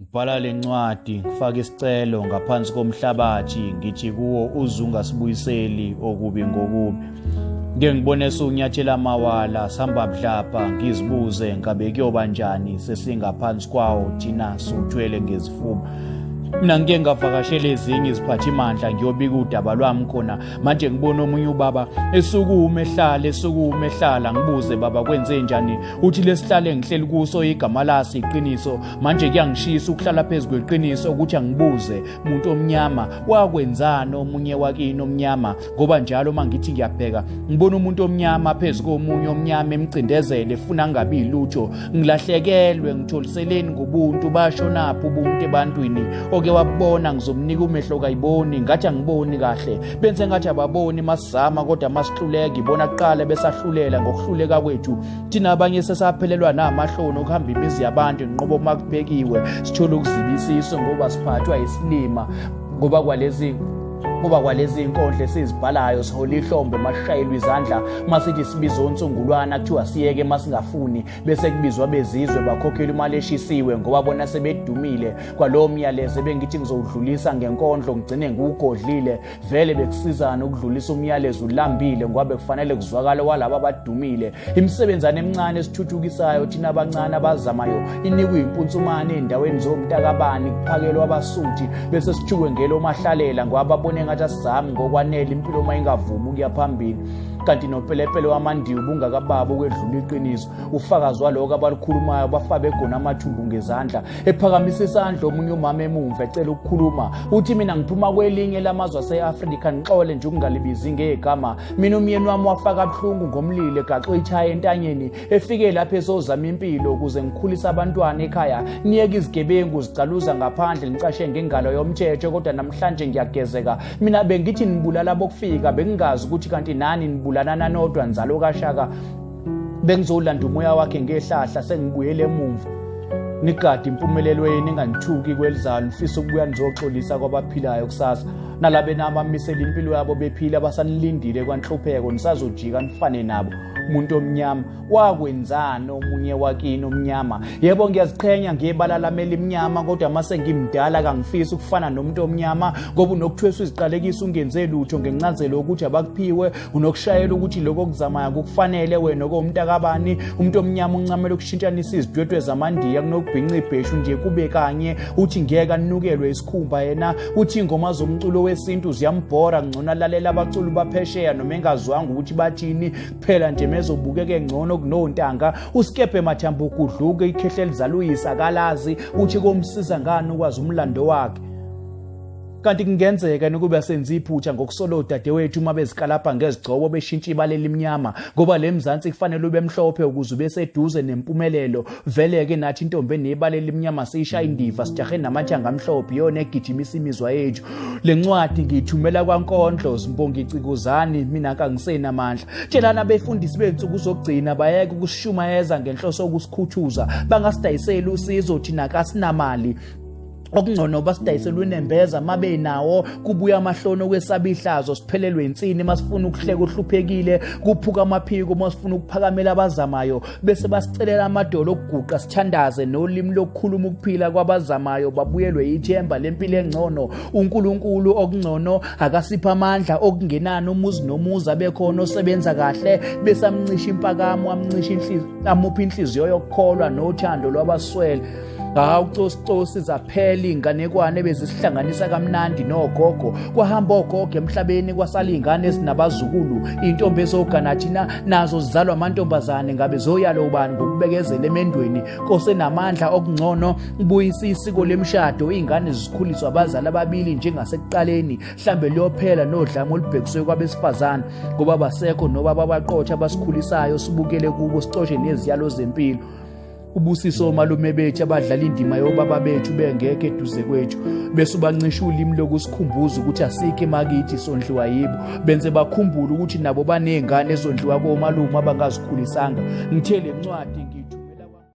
Ngibhala le ncwadi ngifaka isicelo ngaphansi komhlabathi ngithi kuwo uze ungasibuyiseli okubi ngokubi. Ngike ngibone sunyathela amawala sihamba budlabha ngizibuze ngabe kuyoba njani sesingaphansi kwawo thina siwuthwele ngezifuba. Mina ngike ngavakashela ezinye iziphathimandla ngiyobika udaba lwami khona manje ngibona omunye ubaba esukuma ehlala esukuma ehlala ngibuze baba kwenze njani uthi lesihlale ngihleli kuso igama lasi iqiniso manje kuyangishisa ukuhlala phezu kweqiniso ukuthi angibuze umuntu omnyama wakwenzani omunye wakini omnyama ngoba njalo uma ngithi ngiyabheka ngibona umuntu omnyama phezu komunye omnyama emcindezele efuna angabi lutho ngilahlekelwe ngitholiseleni ngobuntu bashonaphi ubuntu ebantwini oke wabona ngizomnika umehlo kayiboni ngathi angiboni kahle benze ngathi ababoni masizama kodwa masihluleka ibona kuqala besahlulela ngokuhluleka kwethu thina abanye sesaphelelwa namahloni okuhamba imizi yabantu nqobo uma kubhekiwe sithola ukuzibisiso ngoba siphathwa isilima ngoba kwalezi kuba kwalezi inkondlo esizibhalayo sihola ihlombe masishayelwa izandla masithi sibiza onsungulwana kuthiwa siyeke masingafuni bese kubizwa bezizwe bakhokhela imali eshisiwe ngoba bona sebedumile kwalowo myalezo ebengithi ngizowudlulisa ngenkondlo ngigcine ngiwugodlile vele bekusizana ukudlulisa umyalezo ulambile ngoba bekufanele kuzwakale walaba abadumile imisebenzana emincane esithuthukisayo thina abancane abazamayo inikwe impunsumane ey'ndaweni zomntakabani kuphakelwa abasuthi bese sithukwe ngelo mahlalela ngoba babone ngathi asizami ngokwanele impilo uma ingavumi ukuya phambili kanti nopelepele wamandiya ubungakababa ukwedlula iqiniso ufakazi waloko abalukhulumayo bafa begona amathumbu ngezandla ephakamisa isandla omunye umama emumva ecela ukukhuluma uthi mina ngiphuma kwelinye lamazwe ase-afrika ngixole nje ukungalibizi ngegama mina umyeni wami wafaka buhlungu ngomlilo egaxwe ithaya entanyeni efike lapho esozama impilo ukuze ngikhulise abantwana ekhaya niyeke izigebengu zicaluza ngaphandle ngicashe ngengalo yomthetho kodwa namhlanje ngiyagezeka mina bengithi nibulala bokufika bengingazi ukuthi kanti nani nibulalana nodwa nzalo kashaka bengizolanda umoya wakhe ngehlahla sengibuyele emumva nigade impumelelo yenu inganithuki kwelizayo nifisa ukubuya nizoxolisa kwabaphilayo kusasa nalabe nabamisela impilo yabo bephila basanilindile kwanhlupheko nisazojika nifane nabo umuntu omnyama wakwenzani omunye wakini omnyama yebo ngiyaziqhenya ngebala lami elimnyama kodwa mase ngimdala kangifisi ukufana nomuntu omnyama ngoba unokuthweswa iziqalekiso ungenze lutho ngencazelo yokuthi abakuphiwe unokushayela ukuthi lokho okuzamayo kukufanele wena okomntakabani umuntu omnyama uncamela ukushintshanisa izidwedwe zamandiya kunokubhinca ibheshu nje kube kanye uthi ngeke anukelwe isikhumba yena uthi ingoma zomculo wesintu ziyambhora ngcono alalela abaculi baphesheya noma engazwanga ukuthi bathini kuphela nje mezobukeke ngcono kunontanga usikebhe mathambo ugudluke ikhehle elizaluyisa akalazi uthi komsiza ngani ukwazi umlando wakhe kanti kungenzeka nokuba senze iphutha ngokusola odadewethu uma bezikalabha ngezigcobo beshintsha ibala elimnyama ngoba le mzansi kufanele ube mhlophe ukuze ube seduze nempumelelo vele-ke nathi intombi enebala elimnyama siyishaya indiva sijahe namathanga amhlophe iyona egijimisa imizwa yethu le ncwadi ngiyithumela kwankondlo zimbongi icikuzani mina kangisenamandla tshelani abefundisi bensuku zokugcina bayeke ukusishumayeza ngenhloso yokusikhuthuza bangasidayiseli usizo thina kasinamali okungcono basidayisela unembeza mabe nawo kubuya amahloni okwesaba ihlazo siphelelwe insini masifuna ukuhleka uhluphekile kuphuka amaphiko masifuna ukuphakamela abazamayo bese basicelela amadolo okuguqa sithandaze nolimi lokukhuluma ukuphila kwabazamayo babuyelwe ithemba lempilo engcono uNkulunkulu okungcono akasipha amandla okungenani umuzi nomuzi abekhona osebenza kahle bese amncisha impakamo amncisha inhliziyo amupha inhliziyo yokukholwa nothando lwabaswele Hawu cosi cosi zaphela iy'nganekwane ebezisihlanganisa kamnandi nogogo kwahamba ogogo emhlabeni kwasala iy'ngane ezinabazukulu iy'ntombi ezogana thina nazo zizalwa amantombazane ngabe zoyalo ubani ngokubekezela emendweni kosenamandla okungcono ubuyisa isiko lemishado iy'ngane zikhuliswa abazali ababili njengasekuqaleni mhlambe liyophela nodlame olubhekiswe kwabesifazane ngoba basekho noba babaqotha abasikhulisayo sibukele kubo sicoshe neziyalo zempilo Ubusiso omalume bethu abadlala indima yobaba bethu bengekho eduze kwethu bese ubancisha ulimi lokusikhumbuza ukuthi asikho emakithi sondliwa yibo benze bakhumbule ukuthi nabo baney'ngane ezondliwa komalume abangazikhulisanga ngithe le ncwadi ngithu